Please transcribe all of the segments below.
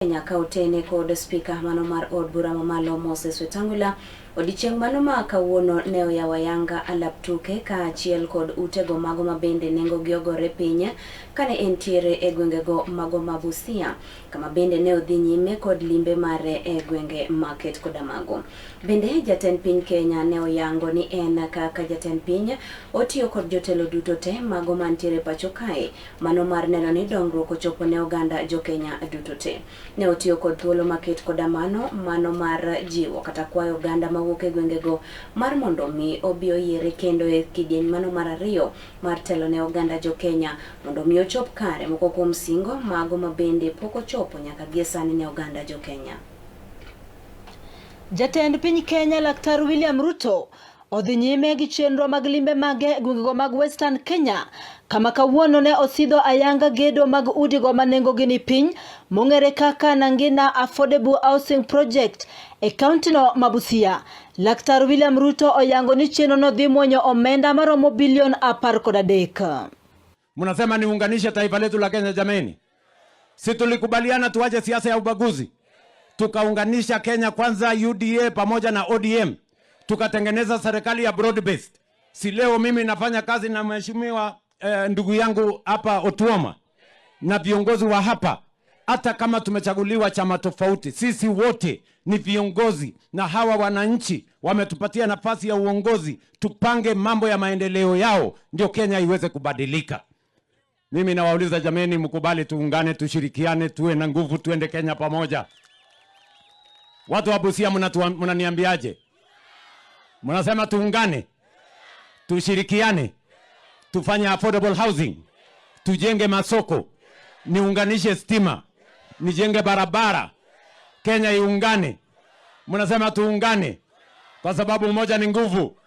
Kenya ka otene kod spika mano mar od bura mamalo Moses Wetangula. Odiechieng' mano ma kawuono ne oyawo ayanga alap tuke kaachiel kod utego mago ma bende nengogi ogore piny kane entiere e gwengego mago ma Busia, kama bende ne odhi nyime kod limbe mare e gwenge maket koda mago. Bende jatend piny Kenya ne oyango ni en kaka jatend piny otiyo kod jotelo duto te mago mantiere pacho kae mano mar neno ni dongruok ochopo ne oganda jokenya duto te. Ne otiyo kod thuolo maket koda mano mano mar jiwo kata kwayo oganda mawuok e gwengego mar mondo mi obi oyiere kendo e kidieny mano mar ariyo mar telo ne oganda jokenya mondo mi ochop kare moko kuom singo mago ma bende pok ochopo nyaka gie sani ne oganda jokenya. Jatend piny Kenya Laktar William Ruto odhi nyime gi chenro mag limbe mage e gwengego mag Western Kenya kama kawuono ne osidho ayanga gedo mag udigo ma nengogi ni piny mong'ere kaka Nangina Affordable Housing Project e kauntino ma Busia. Laktar William Ruto oyango ni chenrono dhi mwonyo omenda maromo bilion 13. Mnasema niunganishe taifa letu la Kenya jameni? Si tulikubaliana tuache siasa ya ubaguzi, tukaunganisha Kenya Kwanza, UDA pamoja na ODM, tukatengeneza serikali ya broad based. Si leo mimi nafanya kazi na mheshimiwa ndugu yangu hapa Otuoma na viongozi wa hapa. Hata kama tumechaguliwa chama tofauti, sisi wote ni viongozi, na hawa wananchi wametupatia nafasi ya uongozi, tupange mambo ya maendeleo yao, ndio Kenya iweze kubadilika. Mimi nawauliza jameni, mkubali tuungane, tushirikiane, tuwe na nguvu, tuende Kenya pamoja. Watu wa Busia mnaniambiaje? Mnasema tuungane, tushirikiane, tufanye affordable housing, tujenge masoko, niunganishe stima, nijenge barabara, Kenya iungane. Mnasema tuungane kwa sababu umoja ni nguvu.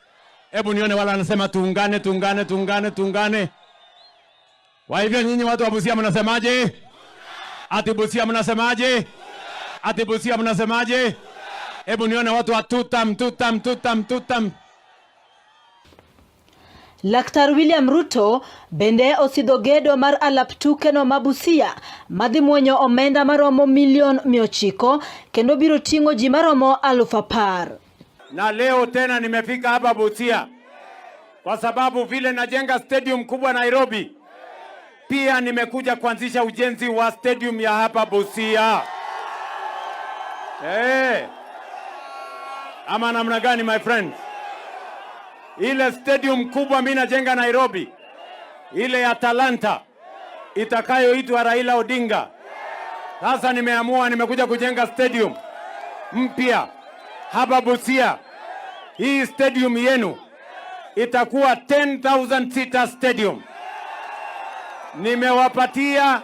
Hebu nione wala wanasema tuungane, tuungane, tuungane, tuungane. Kwa hivyo nyinyi watu wa Busia mnasemaje? Ati Busia mnasemaje? Ati Busia mnasemaje? Hebu nione watu wa tutam, tutam, tutam, tutam. Laktar William Ruto bende osidho gedo mar alap tukeno ma Busia madhi muonyo omenda maromo milion 900 kendo biro ting'o ji maromo 10,000. Na leo tena nimefika hapa Busia kwa sababu vile najenga stadium kubwa Nairobi, pia nimekuja kuanzisha ujenzi wa stadium ya hapa Busia. Hey. Ama namna gani my friends? Ile stadium kubwa mimi najenga Nairobi, ile ya Talanta itakayoitwa Raila Odinga. Sasa nimeamua nimekuja kujenga stadium mpya hapa Busia. Hii stadium yenu itakuwa 10,000 seater stadium. Nimewapatia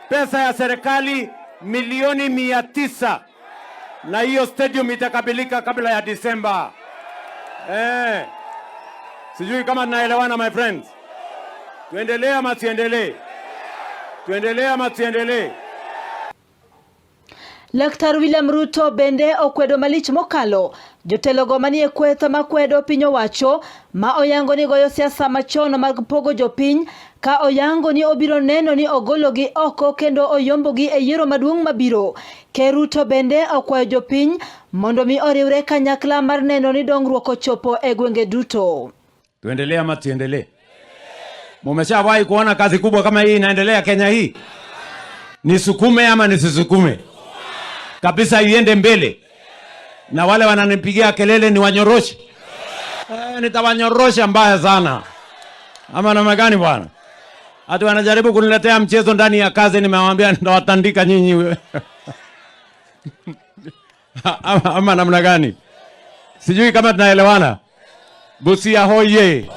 pesa ya serikali milioni 900 na hiyo stadium itakamilika kabla ya Disemba. Sijui kama tunaelewana my friends. Tuendelee ama tuendelee? Tuendelee ama tuendelee? Laktar William Ruto bende okwedo malich mokalo jotelogo manie kweth makwedo piny owacho ma oyango ni goyo siasa machon mag pogo jopiny ka oyango ni obiro neno ni ogologi oko kendo oyombogi e yiero maduong' mabiro. Ker Ruto bende okwayo jopiny mondo mi oriwre kanyakla mar neno ni dongruok ochopo e gwenge duto. Tuendelee ama tuendelee? Mumeshawahi kuona kazi kubwa kama hii inaendelea Kenya hii? Nisukume ama nisisukume? Kabisa iende mbele. Na wale wananipigia kelele ni wanyoroshe. Nitawanyorosha mbaya sana. Ama namna gani bwana? Hata wanajaribu kuniletea mchezo ndani ya kazi, nimewaambia nitawatandika nyinyi. Ama namna gani? Sijui kama tunaelewana. Busia hoye.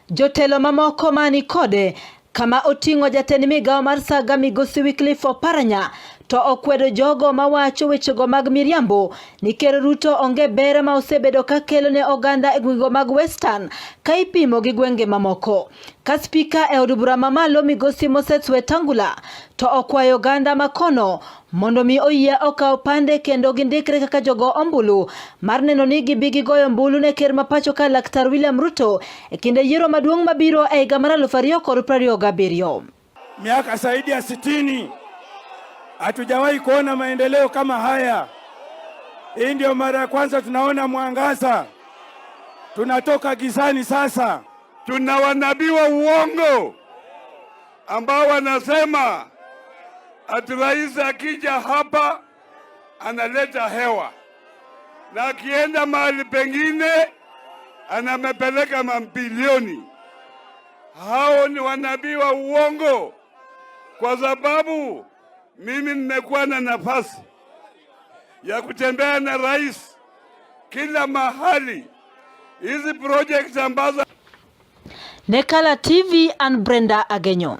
Jotelo mamoko mani kode kama oting'o jatend migawo mar Saga Migosi Wycliffe Oparanya to okwedo jogo mawacho wechego mag miriambo ni Ker Ruto onge ber ma osebedo ka kelo ne oganda e gwengego mag Western ka ipimo gi gwenge mamoko. Ka spika e od bura mamalo Migosi Moses Wetangula to okwayo oganda makono mondo mi oyie okaw pande kendo gindikre kaka jogo ombulu mar neno ni gibi gigoyo ombulu ne ker ma pacho ka Laktar William Ruto e kinde yiero maduong' mabiro e higa mar 2027. Miaka zaidi ya 60. Hatujawahi kuona maendeleo kama haya. Hii ndio mara ya kwanza tunaona mwangaza, tunatoka gizani sasa. Tuna wanabii wa uongo ambao wanasema ati rais akija hapa analeta hewa na akienda mahali pengine anamepeleka mabilioni. Hao ni wanabii wa uongo, kwa sababu mimi nimekuwa na nafasi ya kutembea na rais kila mahali, hizi project ambazo Nekala TV and Brenda Agenyo.